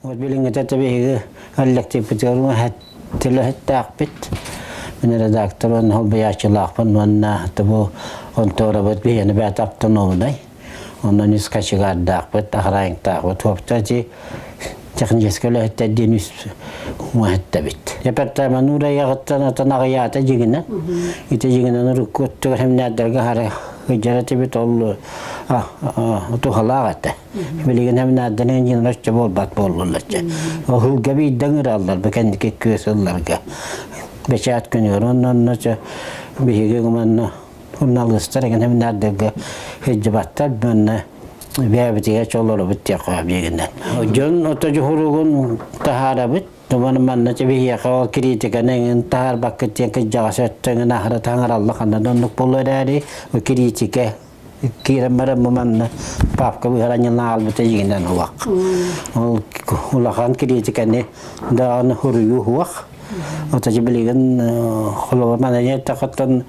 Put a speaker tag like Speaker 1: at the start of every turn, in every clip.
Speaker 1: Вот билиҥҥитэ биһиги коллективпытыгар төлөһүттээхпит. Мин редактор уонна холбуйааччылаахпын уонна бу конторабыт биһиэнэ бэйэтэ автономнай. Онон үс кочегардаахпыт, охранниктаахпыт. Уопта ити техническэй үлэһиттэр диэн үс муоһэттэбит. Департамент уурайаҕыттан отон аҕыйаата дьигинэн. Ити дьигинэн урукку өттүгэр хэмнээрдэргэ хара кыдьара тибит ол туһалаах этэ. Билигин хэмнээрдэрин дьиҥэр өччө буолбат буоллуллачча. Оһулга биирдэ ыҥыраллар бу кэнники кыыс ылларга. Бэчээт күнүгэр онно онно биһиги манна Суруналыыстар эҥин семинардарга сылдьыбаттар уонна бэйэбитигэр чолоробут диэххэ биэгинэн. Дьон ото дьуһуругун таһаарабыт. Туман манна биһиэхэ ол критиканы эҥин таһаарбаккыт диэн кырдьаҕас өттө эҥин аһара таҥаралла ханна да оннук буолуо эрээри критика киирэн баран бу манна папка быһаранньылаан аҕалбыта дьиҥинэн уһуох. Ол улахан критиканы даҕаны суруйуу уһуох. Ото билигин холобур манан эттэххиттэн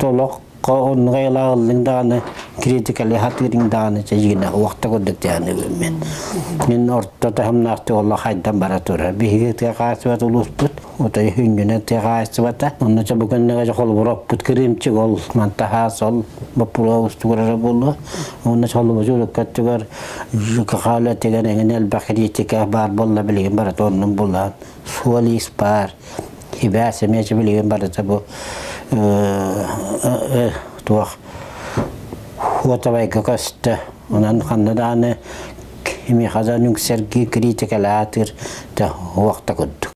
Speaker 1: Олох оннуга ыллыҥ даҕаны критикалыы сатыырыҥ даҕаны чэйигинэ уохта курдук дьаһаныыбын мин. Мин орто таһымнаахтык олох хайдан бара турар. Биһиги тыа хаһаайыстыбата улууспут, отой хүннүнэн тыа хаһаайыстыбата. Онно чэ бу күннэгэ холобур оппут кырыымчык ол мантаһаас ол боппуруос устугурара буолуо. Онно холобур урукка өттүгэр ЖКХ үлэтигэр эҥин элбэх критика баар буолла билигин барыта оннун булан суол-иис баар. Ибээс эмиэ билигин барыта бу туох уотабайга көстө. Онон ханна даҕаны кимиэхэ да үҥсэргии критикэлээтир да уохта курдук.